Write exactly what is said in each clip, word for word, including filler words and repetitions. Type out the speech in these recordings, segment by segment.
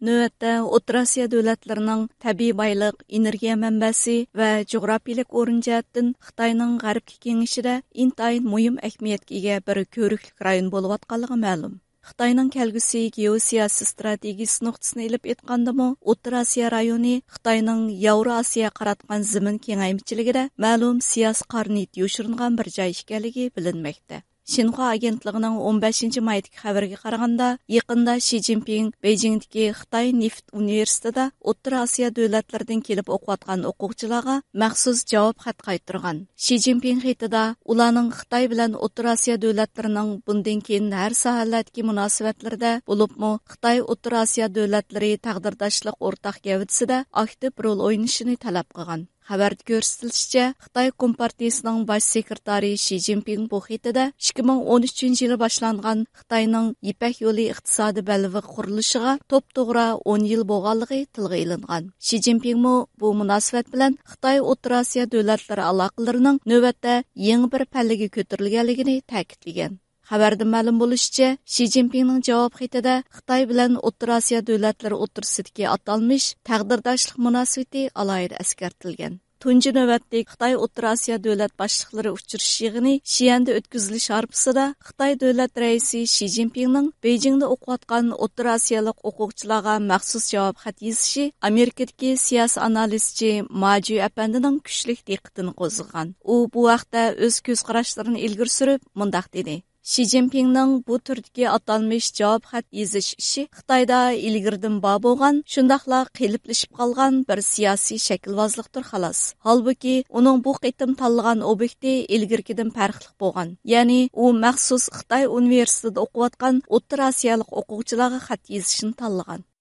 نۆۋەتتە ئوتتۇرا ئاسىيا دۆلەتلىرىنىڭ تەبىئىي بايلىق، ئېنېرگىيە مەنبەسى ۋە جۇغراپىيىلىك ئورۇن جەھەتتىن خىتاينىڭ غەربكە كېڭىشىدە ئىنتايىن مۇھىم ئەھمىيەتكە ئىگە بىر كۆۋرۈكلۈك رايون بولۇۋاتقانلىقى مەلۇم. خىتاينىڭ كەلگۈسى گېئوسىياسىي ئىستراتېگىيىسى نۇقتىسىدىن ئېلىپ ئېيتقاندىمۇ، ئوتتۇرا ئاسىيا رايونى خىتاينىڭ ياۋرو ئاسىياغا قاراتقان زېمىن كېڭەيمىچىلىكىدە مەلۇم سىياسىي قارا نىيىتى يوشۇرۇنغان بىر جاي ئىكەنلىكى بىلىنمەكتە. شىنخۇا ئاگېنتلىقىنىڭ ئون بەشىنچى مايدىكى خەۋىرىگە قارىغاندا، يېقىندا شى جىنپىڭ بېيجىڭدىكى خىتاي نېفىت ئۇنىۋېرسىتېتىدا ئوتتۇرا ئاسىيا دۆلەتلىرىدىن كېلىپ ئوقۇۋاتقان ئوقۇغۇچىلارغا مەخسۇس جاۋاب خەت قايتۇرغان. شى جىنپىڭ خېتىدا ئۇلارنىڭ خىتاي بىلەن ئوتتۇرا ئاسىيا دۆلەتلىرىنىڭ بۇندىن كېيىن ھەر ساھەلەردىكى مۇناسىۋەتلىرىدە، بولۇپمۇ خىتاي ئوتتۇرا ئاسىيا دۆلەتلىرى تەقدىرداشلىق ئورتاق گەۋدىسىدە ئاكتىپ رول ئوينىشىنى تەلەپ قىلغان. خەۋەردە كۆرسىتىلىشىچە، خىتاي كومپارتىيىسىنىڭ باش سېكرېتارى شى جىنپىڭ بۇ خېتىدە ئىككى مىڭ ئون ئۈچىنچى يىلى باشلانغان خىتاينىڭ يىپەك يولى ئىقتىسادىي بەلبېغى قۇرۇلۇشىغا توپتوغرا ئون يىل بولغانلىقى تىلغا ئېلىنغان. شى جىنپىڭمۇ بۇ مۇناسىۋەت بىلەن خىتاي ئوتتۇرا ئاسىيا دۆلەتلىرى ئالاقىلىرىنىڭ نۆۋەتتە يېڭى بىر پەللىگە كۆتۈرۈلگەنلىكىنى تەكىتلىگەن. خەۋەردىن مەلۇم بولۇشىچە، شى جىنپىڭنىڭ جاۋاب خېتىدە خىتاي بىلەن ئوتتۇرا ئاسىيا دۆلەتلىرى ئوتتۇرىسىدىكى ئاتالمىش تەقدىرداشلىق مۇناسىۋىتى ئالاھىدە ئەسكەرتىلگەن. تۇنجى نۆۋەتلىك خىتاي ئوتتۇرا ئاسىيا دۆلەت باشلىقلىرى ئۇچرىشىش يىغىنى شيەندە ئۆتكۈزۈلۈش ھارپىسىدا خىتاي دۆلەت رەئىسى شى جىنپىڭنىڭ بېيجىڭدا ئوقۇۋاتقان ئوتتۇرا ئاسىيالىق ئوقۇغۇچىلارغا مەخسۇس جاۋاب خەت يېزىشى ئامېرىكىدىكى سىياسىي ئانالىزچى ماجۈ ئەپەندىنىڭ كۈچلۈك دىققىتىنى قوزغىغان. ئۇ بۇ ھەقتە ئۆز كۆز قاراشلىرىنى ئىلگىرى سۈرۈپ مۇنداق دېدى: شى جىنپىڭنىڭ بۇ تۈردىكى ئاتالمىش جاۋاب خەت يېزىش ئىشى خىتايدا ئىلگىرىدىن بار بولغان، شۇنداقلا قېلىپلىشىپ قالغان بىر سىياسىي شەكىلۋازلىقتۇر، خالاس. ھالبۇكى، ئۇنىڭ بۇ قېتىم تاللىغان ئوبيېكتى ئىلگىرىكىدىن پەرقلىق بولغان. يەنى، ئۇ مەخسۇس خىتاي ئۇنىۋېرسىتېتىدا ئوقۇۋاتقان ئوتتۇرا ئاسىيالىق ئوقۇغۇچىلارغا خەت يېزىشنى تاللىغان.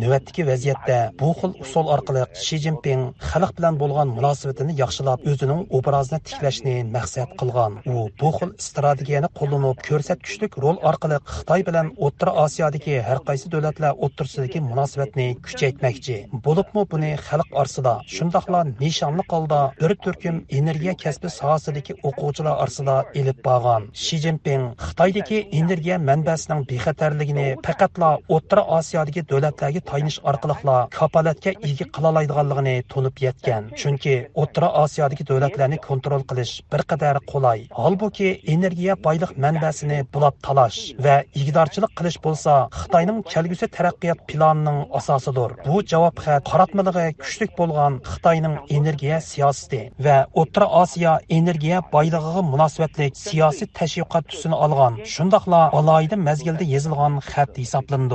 نۆۋەتتىكى ۋەزىيەتتە بۇ خىل ئۇسۇل ئارقىلىق شى جىنپىڭ خەلق بىلەن بولغان مۇناسىۋىتىنى ياخشىلاپ، ئۆزىنىڭ ئوبرازىنى تىكلەشنى مەقسەت قىلغان. ئۇ بۇ خىل ئىستراتېگىيەنى قوللىنىپ، كۆرسەتكۈچلۈك رول ئارقىلىق خىتاي بىلەن ئوتتۇرا ئاسىيادىكى ھەر قايسى دۆلەتلەر ئوتتۇرىسىدىكى مۇناسىۋەتنى كۈچەيتمەكچى. بولۇپمۇ بۇنى خەلق ئارىسىدا، شۇنداقلا نىشانلىق ھالدا بىر تۈركۈم ئېنېرگىيە كەسپى ساھەسىدىكى ئوقۇغۇچىلار ئارىسىدا ئېلىپ بارغان. شى جىنپىڭ خىتايدىكى ئېنېرگىيە مەنبەسىنىڭ بىخەتەرلىكىنى پەقەتلا ئوتتۇرا ئاسىيادىكى دۆلەتلەرگە تايىنىش ئارقىلىقلا كاپالەتكە ئىگە قىلالايدىغانلىقىنى تونۇپ يەتكەن. چۈنكى ئوتتۇرا ئاسىيادىكى دۆلەتلەرنى كونترول قىلىش بىر قەدەر قولاي. ھالبۇكى، ئېنېرگىيە بايلىق مەنبەسىنى بۇلاپ تالاش ۋە ئىگىدارچىلىق قىلىش بولسا خىتاينىڭ كەلگۈسى تەرەققىيات پىلانىنىڭ ئاساسىدۇر. بۇ جاۋاب خەت قاراتمىلىقى كۈچلۈك بولغان خىتاينىڭ ئېنېرگىيە سىياسىتى ۋە ئوتتۇرا ئاسىيا ئېنېرگىيە بايلىقىغا مۇناسىۋەتلىك سىياسىي تەشۋىقات تۈسىنى ئالغان، شۇنداقلا ئالاھىدە مەزگىلدە يېزىلغان خەت ھېسابلىنىدۇ.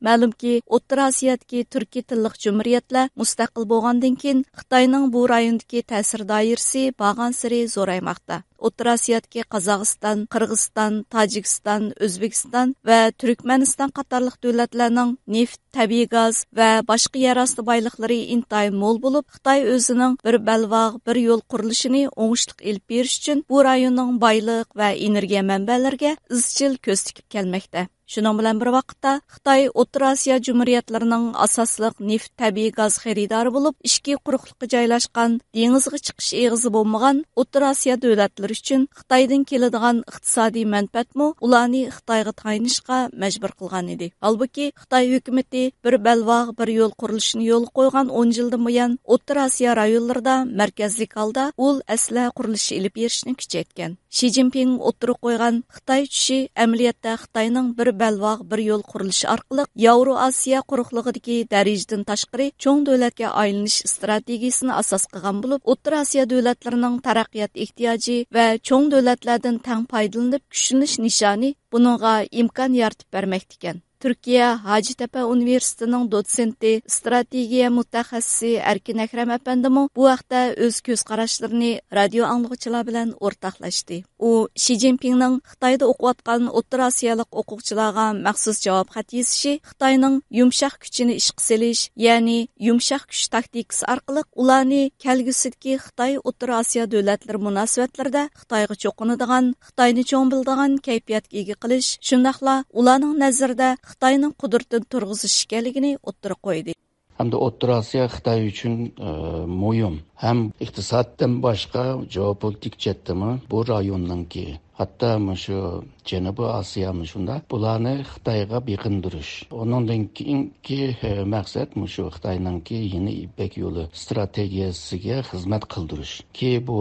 مەلۇمكى، ئوتتۇرا ئاسىيادىكى تۈركىي تىللىق جۇمھۇرىيەتلەر مۇستەقىل بولغاندىن كېيىن، خىتاينىڭ بۇ رايوندىكى تەسىر دائىرىسى بارغانسېرى زورايماقتا. ئوتتۇرا ئاسىيادىكى قازاقىستان، قىرغىزىستان، تاجىكىستان، ئۆزبېكىستان ۋە تۈركمەنىستان قاتارلىق دۆلەتلەرنىڭ نېفىت، تەبىئىي گاز ۋە باشقا يەر ئاستى بايلىقلىرى ئىنتايىن مول بولۇپ، خىتاي ئۆزىنىڭ بىر بەلباغ، بىر يول قۇرۇلۇشىنى ئوڭۇشلۇق ئېلىپ بېرىش ئۈچۈن بۇ رايوننىڭ بايلىق ۋە ئېنېرگىيە مەنبەلىرىگە ئىزچىل كۆز تىكىپ كەلمەكتە. شۇنىڭ بىلەن بىر ۋاقىتتا، خىتاي ئوتتۇرا ئاسىيا جۇمھۇرىيەتلىرىنىڭ ئاساسلىق نېفىت، تەبىئىي گاز خېرىدارى بولۇپ، ئىچكى قۇرۇقلۇققا جايلاشقان، دېڭىزغا چىقىش ئېغىزى بولمىغان ئوتتۇرا ئاسىيا دۆلەتلىرى ئۈچۈن خىتايدىن كېلىدىغان ئىقتىسادىي مەنپەئەتمۇ ئۇلارنى خىتايغا تايىنىشقا مەجبۇر قىلغان ئىدى. ھالبۇكى، خىتاي ھۆكۈمىتى بىر بەلباغ، بىر يول قۇرۇلۇشىنى يولغا قويغان ئون يىلدىن بۇيان، ئوتتۇرا ئاسىيا رايونلىرىدا مەركەزلىك ھالدا ئۇل ئەسلىھە قۇرۇلۇشى ئېلىپ بېرىشنى كۈچەيتكەن. شى جىنپىڭ ئوتتۇرىغا قويغان خىتاي چۈشى ئەمەلىيەتتە خىتاينىڭ بىر بەلباغ، بىر يول قۇرۇلۇشى ئارقىلىق ياۋرو ئاسىيا قۇرۇقلۇقىدىكى دەرىجىدىن تاشقىرى چوڭ دۆلەتكە ئايلىنىش ئىستراتېگىيىسىنى ئاساس قىلغان بولۇپ، ئوتتۇرا ئاسىيا دۆلەتلىرىنىڭ تەرەققىيات ئېھتىياجى ۋە چوڭ دۆلەتلەردىن تەڭ پايدىلىنىپ كۈچلىنىش نىشانى بۇنىڭغا ئىمكان يارىتىپ بەرمەكتىكەن. تۈركىيە ھاجىتەپە ئۇنىۋېرسىتېتىنىڭ دوتسېنتى، ئىستراتېگىيە مۇتەخەسسىسى ئەركىن ئەكرەم ئەپەندىمۇ بۇ ھەقتە ئۆز كۆز قاراشلىرىنى رادىيو ئاڭلىغۇچىلار بىلەن ئورتاقلاشتى. ئۇ شى جىنپىڭنىڭ خىتايدا ئوقۇۋاتقان ئوتتۇرا ئاسىيالىق ئوقۇغۇچىلارغا مەخسۇس جاۋاب خەت يېزىشى خىتاينىڭ يۇمشاق كۈچىنى ئىشقا سېلىش، يەنى يۇمشاق كۈچ تاكتىكىسى ئارقىلىق ئۇلارنى كەلگۈسىدىكى خىتاي ئوتتۇرا ئاسىيا دۆلەتلىرى مۇناسىۋەتلىرىدە خىتايغا چوقۇنىدىغان، خىتاينى چوڭ بىلىدىغان كەيپىياتقا ئىگە قىلىش، شۇنداقلا ئۇلارنىڭ نەزىرىدە خىتاينىڭ قۇدرىتىنى تۇرغۇزۇش ئىكەنلىكىنى ئوتتۇرىغا قويدى. ھەمدە ئوتتۇرا ئاسىيا خىتاي ئۈچۈن، ئە، مۇھىم. ھەم ئىقتىسادتىن باشقا جېئوپولىتىك جەھەتتىمۇ بۇ رايوننىڭكى، ھەتتا مۇشۇ جەنۇبىي ئاسىيامۇ شۇنداق، بۇلارنى خىتايغا بېقىندۇرۇش. ئۇنىڭدىن كېيىنكى، ئە، مەقسەت مۇشۇ خىتاينىڭكى يېڭى يىپەك يولى ئىستراتېگىيەسىگە خىزمەت قىلدۇرۇش. كى بۇ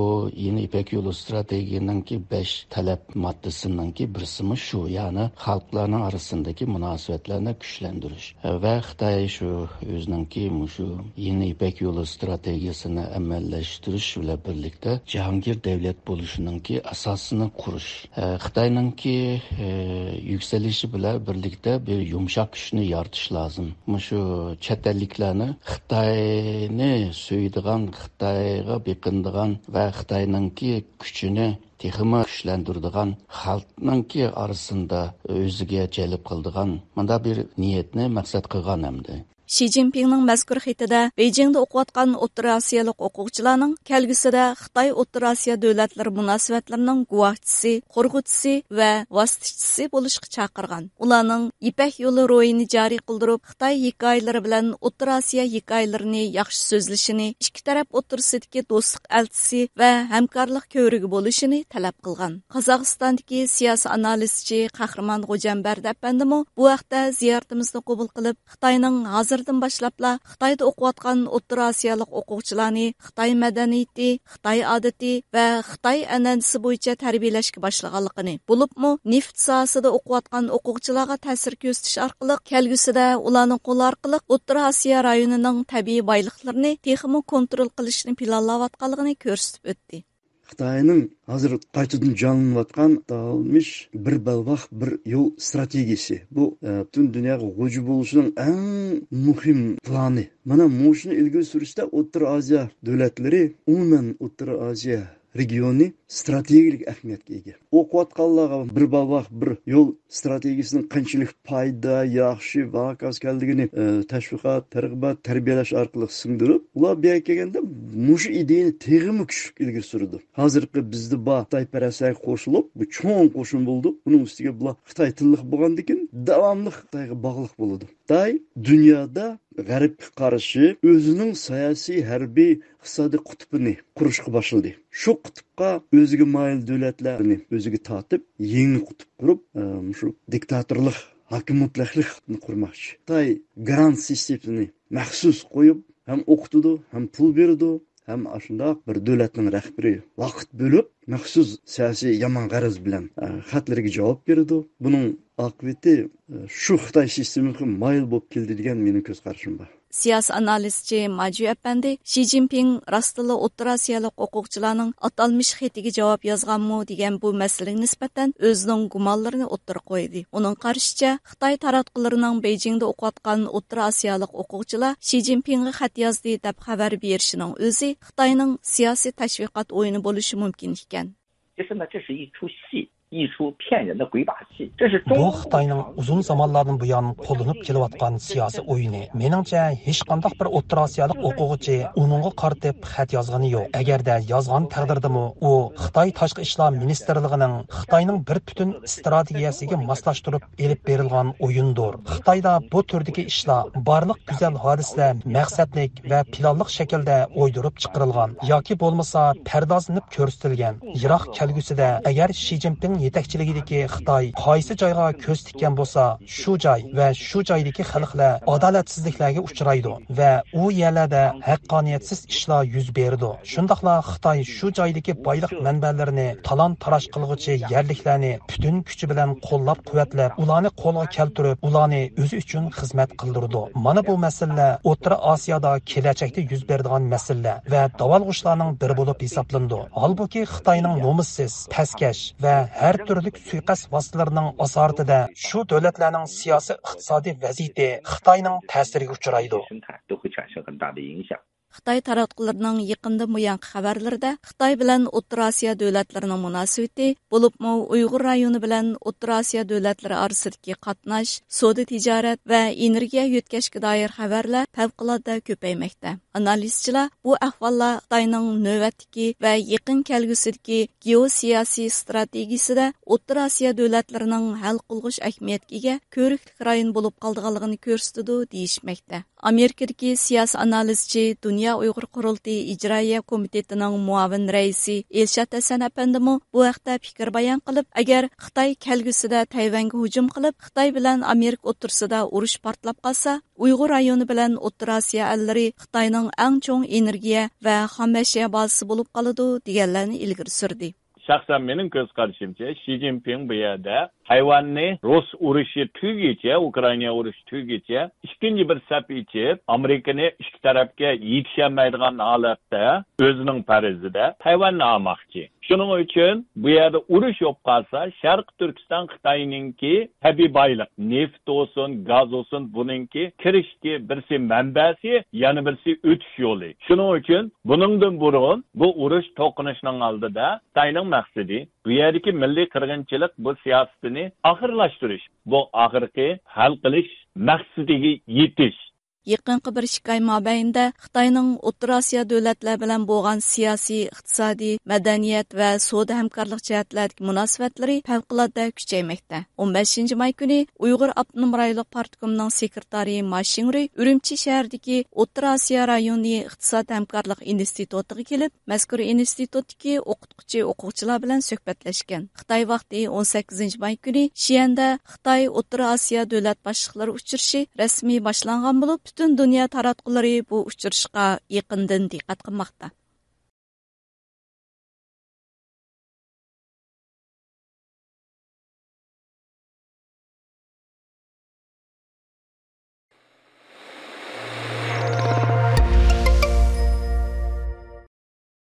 يېڭى يىپەك يولى ئىستراتېگىيەنىڭكى بەش تەلەپ ماددىسىنىڭكى بىرسىمۇ شۇ، يەنى خەلقلەرنىڭ ئارىسىندىكى مۇناسىۋەتلەرنى كۈچلەندۈرۈش. ۋە خىتاي شۇ ئۆزىنىڭكى مۇشۇ يېڭى يىپەك يولى ئىستراتېگىيەسىنى ئەمەلىيلەشتۈرۈش بىلەن بىرلىكتە جاھانگىر دەۋلەت بولۇشىنىڭكى ئاساسىنى قۇرۇش. خىتاينىڭكى يۈكسىلىشى بىلەن بىرلىكتە بىر يۇمشاق كۈچنى يارىتىش لازىم. مۇشۇ چەت ئەللىكلەرنى خىتاينى سۆيىدىغان، خىتايغا بېقىنىدىغان ۋە خىتاينىڭكى كۈچىنى تېخىمۇ كۈچلەندۈرىدىغان، خەلقنىڭكى ئارىسىدا ئۆزىگە جەلپ قىلىدىغان مۇنداق بىر نىيەتنى مەقسەت قىلغان ئەمدى. شى جىنپىڭنىڭ مەزكۇر خېتىدە بېيجىڭدا ئوقۇۋاتقان ئوتتۇرا ئاسىيالىق ئوقۇغۇچىلارنىڭ كەلگۈسىدە خىتاي ئوتتۇرا ئاسىيا دۆلەتلىرى مۇناسىۋەتلىرىنىڭ گۇۋاھچىسى، قۇرغۇچىسى ۋە ۋاسىتىچىسى بولۇشقا چاقىرغان. ئۇلارنىڭ يىپەك يولى روھىنى جارى قىلدۇرۇپ، خىتاي ھېكايىلىرى بىلەن ئوتتۇرا ئاسىيا ھېكايىلىرىنى ياخشى سۆزلىشىنى، ئىككى تەرەپ ئوتتۇرىسىدىكى دوستلۇق ئەلچىسى ۋە ھەمكارلىق كۆۋرۈكى بولۇشىنى تەلەپ قىلغان. قازاقىستاندىكى سىياسىي ئانالىزچى قەھرىمان غوجامبەردى ئەپەندىمۇ بۇ ھەقتە زىيارىتىمىزنى قوبۇل قىلىپ، خىتاينىڭ ھازىردىن باشلاپلا خىتايدا ئوقۇۋاتقان ئوتتۇرا ئاسىيالىق ئوقۇغۇچىلارنى خىتاي مەدەنىيىتى، خىتاي ئادىتى ۋە خىتاي ئەنئەنىسى بويىچە تەربىيەلەشكە باشلىغانلىقىنى، بولۇپمۇ نېفىت ساھەسىدە ئوقۇۋاتقان ئوقۇغۇچىلارغا تەسىر كۆرسىتىش ئارقىلىق كەلگۈسىدە ئۇلارنىڭ قولى ئارقىلىق ئوتتۇرا ئاسىيا رايونىنىڭ تەبىئىي بايلىقلىرىنى تېخىمۇ كونترول قىلىشنى پىلانلاۋاتقانلىقىنى كۆرسىتىپ ئۆتتى. خىتاينىڭ ھازىر قايتىدىن جانلىنىۋاتقان ئاتالمىش بىر بەلباغ، بىر يول ئىستراتېگىيىسى. بۇ، ئە، پۈتۈن دۇنياغا غۇلجا بولۇشنىڭ ئەڭ مۇھىم پىلانى. مانا مۇشۇنى ئىلگىرى سۈرۈشتە ئوتتۇرا ئاسىيا دۆلەتلىرى، ئومۇمەن ئوتتۇرا ئاسىيا رېگىيونى ئىستراتېگىيەلىك ئەھمىيەتكە ئىگە. ئوقۇۋاتقانلارغا بىر بەلباغ، بىر يول ئىستراتېگىيىسىنىڭ قانچىلىك پايدا، ياخشى، ۋاكاس ئىكەنلىكىنى، ئە، تەشۋىقات، تەرغىبات، تەربىيەلەش ئارقىلىق سىڭدۈرۈپ، ئۇلار بۇ يەرگە كەلگەندە مۇشۇ ئىدىيەنى تېخىمۇ كۈچلۈك ئىلگىرى سۈرىدۇ. ھازىرقى بىزدە بار خىتايپەرەسلەرگە قوشۇلۇپ، بۇ چوڭ قوشۇن بولىدۇ. ئۇنىڭ ئۈستىگە بۇلار خىتاي تىللىق بولغاندىكىن، داۋاملىق خىتايغا باغلىق بولىدۇ. خىتاي دۇنيادا غەربكە قارشى ئۆزىنىڭ سىياسىي، ھەربىي، ئىقتىسادىي قۇتۇپىنى قۇرۇشقا باشلىدى. شۇ قۇتۇپقا ئۆزىگە مايىل دۆلەتلەرنى ئۆزىگە تارتىپ، يېڭى قۇتۇپ قۇرۇپ، ئە، مۇشۇ دىكتاتورلۇق، ھاكىم مۇتلەقلىقنى قۇرماقچى. خىتاي گرانت سىستېمىسىنى مەخسۇس قويۇپ، ھەم ئوقۇتىدۇ، ھەم پۇل بېرىدۇ، ھەم ئاشۇنداق بىر دۆلەتنىڭ رەھبىرى ۋاقىت بۆلۈپ، مەخسۇس سىياسىي يامان غەرەز بىلەن، ئە، خەتلىرىگە جاۋاب بېرىدۇ. بۇنىڭ ئاقىۋىتى، ئە، شۇ خىتاي سىستېمىسىغا مايىل بولۇپ كېلىدۇ دېگەن مېنىڭ كۆز قارىشىم بار. سىياسىي ئانالىزچى ماجۈ ئەپەندى شى جىنپىڭ راستتىنلا ئوتتۇرا ئاسىيالىق ئوقۇغۇچىلارنىڭ ئاتالمىش خېتىگە جاۋاب يازغانمۇ دېگەن بۇ مەسىلىگە نىسبەتەن ئۆزىنىڭ گۇمانلىرىنى ئوتتۇرىغا قويدى. ئۇنىڭ قارىشىچە، خىتاي تاراتقۇلىرىنىڭ بېيجىڭدا ئوقۇۋاتقان ئوتتۇرا ئاسىيالىق ئوقۇغۇچىلار شى جىنپىڭغا خەت يازدى دەپ خەۋەر بېرىشىنىڭ ئۆزى خىتاينىڭ سىياسىي تەشۋىقات ئويۇنى بولۇشى مۇمكىن ئىكەن. 其实呢，这是一出戏，一出骗人的鬼把戏。这是中 بۇ خىتاينىڭ ئۇزۇن زامانلاردىن بۇيان قوللىنىپ كېلىۋاتقان سىياسىي ئويۇنى. مېنىڭچە، ھېچقانداق بىر ئوتتۇرا ئاسىيالىق ئوقۇغۇچى ئۇنىڭغا قارىتىپ خەت يازغىنى يوق. ئەگەردە يازغان تەقدىردىمۇ، ئۇ خىتاي تاشقى ئىشلار مىنىستىرلىقىنىڭ خىتاينىڭ بىر پۈتۈن ئىستراتېگىيەسىگە ماسلاشتۇرۇپ ئېلىپ بېرىلغان ئويۇندۇر. خىتايدا بۇ تۈردىكى ئىشلار، بارلىق گۈزەل ھادىسىلەر مەقسەتلىك ۋە پىلانلىق شەكىلدە ئويدۇرۇپ چىقىرىلغان ياكى بولمىسا پەردازلىنىپ كۆرسىتىلگەن. يىراق كەلگۈسىدە ئەگەر شى جىنپىڭ يېتەكچىلىكىدىكى خىتاي قايسى جايغا كۆز تىككەن بولسا، شۇ جاي ۋە شۇ جايدىكى خەلقلەر ئادالەتسىزلىكلەرگە ئۇچرايدۇ ۋە ئۇ يەرلەردە ھەققانىيەتسىز ئىشلار يۈز بېرىدۇ. شۇنداقلا خىتاي شۇ جايدىكى بايلىق مەنبەلىرىنى تالان-تاراج قىلغۇچى يەرلىكلەرنى پۈتۈن كۈچى بىلەن قوللاپ-قۇۋۋەتلەپ، ئۇلارنى قولغا كەلتۈرۈپ، ئۇلارنى ئۆزى ئۈچۈن خىزمەت قىلدۇرىدۇ. مانا بۇ مەسىلىلەر ئوتتۇرا ئاسىيادا كېلەچەكتە يۈز بېرىدىغان مەسىلىلەر ۋە داۋالغۇشلارنىڭ بىرى بولۇپ ھېسابلىنىدۇ. ھالبۇكى، خىتاينىڭ نومۇسسىز، پەسكەش ۋە ھەر تۈرلۈك سۇيىقەست ۋاسىتىلىرىنىڭ ئاسارىتىدە شۇ دۆلەتلەرنىڭ سىياسىي ئىقتىسادىي ۋەزىيىتى خىتاينىڭ تەسىرىگە ئۇچرايدۇ. خىتاي تاراتقۇلىرىنىڭ يېقىندىن بۇيانقى خەۋەرلىرىدە خىتاي بىلەن ئوتتۇرا ئاسىيا دۆلەتلىرىنىڭ مۇناسىۋىتى، بولۇپمۇ ئۇيغۇر رايونى بىلەن ئوتتۇرا ئاسىيا دۆلەتلىرى ئارىسىدىكى قاتناش، سودا تىجارەت ۋە ئېنېرگىيە يۆتكەشكە دائىر خەۋەرلەر پەۋقۇلئاددە كۆپەيمەكتە. ئانالىزچىلار بۇ ئەھۋاللار خىتاينىڭ نۆۋەتتىكى ۋە يېقىن كەلگۈسىدىكى گېئوسىياسىي ئىستراتېگىيىسىدە ئوتتۇرا ئاسىيا دۆلەتلىرىنىڭ ھەل قىلغۇچ ئەھمىيەتكە ئىگە كۆۋرۈكلۈك رايون بولۇپ قالىدىغانلىقىنى كۆرسىتىدۇ، دېيىشمەكتە. ئامېرىكىدىكى سىياسىي ئانالىزچى، دۇنيا ئۇيغۇر قۇرۇلتىيى ئىجرائىيە كومىتېتىنىڭ مۇئاۋىن رەئىسى ئېلشات ھەسەن ئەپەندىمۇ بۇ ھەقتە پىكىر بايان قىلىپ، ئەگەر خىتاي كەلگۈسىدە تەيۋەنگە ھۇجۇم قىلىپ، خىتاي بىلەن ئامېرىكا ئوتتۇرىسىدا ئۇرۇش پارتلاپ قالسا، ئۇيغۇر رايونى بىلەن ئوتتۇرا ئاسىيا ئەللىرى خىتاينىڭ ئەڭ چوڭ ئېنېرگىيە ۋە خام ئەشيا بازىسى بولۇپ قالىدۇ، دېگەنلەرنى ئىلگىرى سۈردى. شەخسەن مېنىڭ كۆز قارىشىمچە، شى جىنپىڭ بۇ يەردە تايۋاننى رۇس ئۇرۇشى تۈگىگىچە، ئۇكرائىنا ئۇرۇشى تۈگىگىچە ئىككىنچى بىر سەپ ئېچىپ، ئامېرىكىنى ئىككى تەرەپكە يېتىشەلمەيدىغان ھالەتتە ئۆزىنىڭ پەرىزىدە تايۋاننى ئالماقچى. شۇنىڭ ئۈچۈن بۇ يەردە ئۇرۇش بولۇپ قالسا، شەرقىي تۈركىستان خىتاينىڭكى تەبىئىي بايلىق، نېفىت بولسۇن، گاز بولسۇن، بۇنىڭكى كىرىشتىكى بىرسى مەنبەسى، يەنە بىرسى ئۆتۈش يولى. شۇنىڭ ئۈچۈن بۇنىڭدىن بۇرۇن بۇ ئۇرۇش توقۇنۇشنىڭ ئالدىدا خىتاينىڭ مەقسىتى، بۇ يەردىكى مىللىي قىرغىنچىلىق بۇ سىياسىتىنى ئاخىرلاشتۇرۇش، بۇ ئاخىرقى ھەل قىلىش مەقسىتىگە يېتىش. يېقىنقى بىر ئىككى ئاي مابەينىدە خىتاينىڭ ئوتتۇرا ئاسىيا دۆلەتلەر بىلەن بولغان سىياسىي، ئىقتىسادىي، مەدەنىيەت ۋە سودا ھەمكارلىق جەھەتلەردىكى مۇناسىۋەتلىرى پەۋقۇلئاددە كۈچەيمەكتە. ئون بەشىنچى ماي كۈنى ئۇيغۇر ئاپتونوم رايونلۇق پارتكومنىڭ سېكرېتارى ما شىڭرۇي ئۈرۈمچى شەھىرىدىكى ئوتتۇرا ئاسىيا رايونى ئىقتىساد ھەمكارلىق ئىنستىتۇتىغا كېلىپ، مەزكۇر ئىنستىتۇتتىكى ئوقۇتقۇچى ئوقۇغۇچىلار بىلەن سۆھبەتلەشكەن. خىتاي ۋاقتى ئون سەككىزىنچى ماي كۈنى شيەندە خىتاي ئوتتۇرا ئاسىيا دۆلەت باشلىقلىرى ئۇچرىشىشى رەسمىي باشلانغان بولۇپ، پۈتۈن دۇنيا تاراتقۇلىرى بۇ ئۇچرىشىشقا يېقىندىن دىققەت قىلماقتا.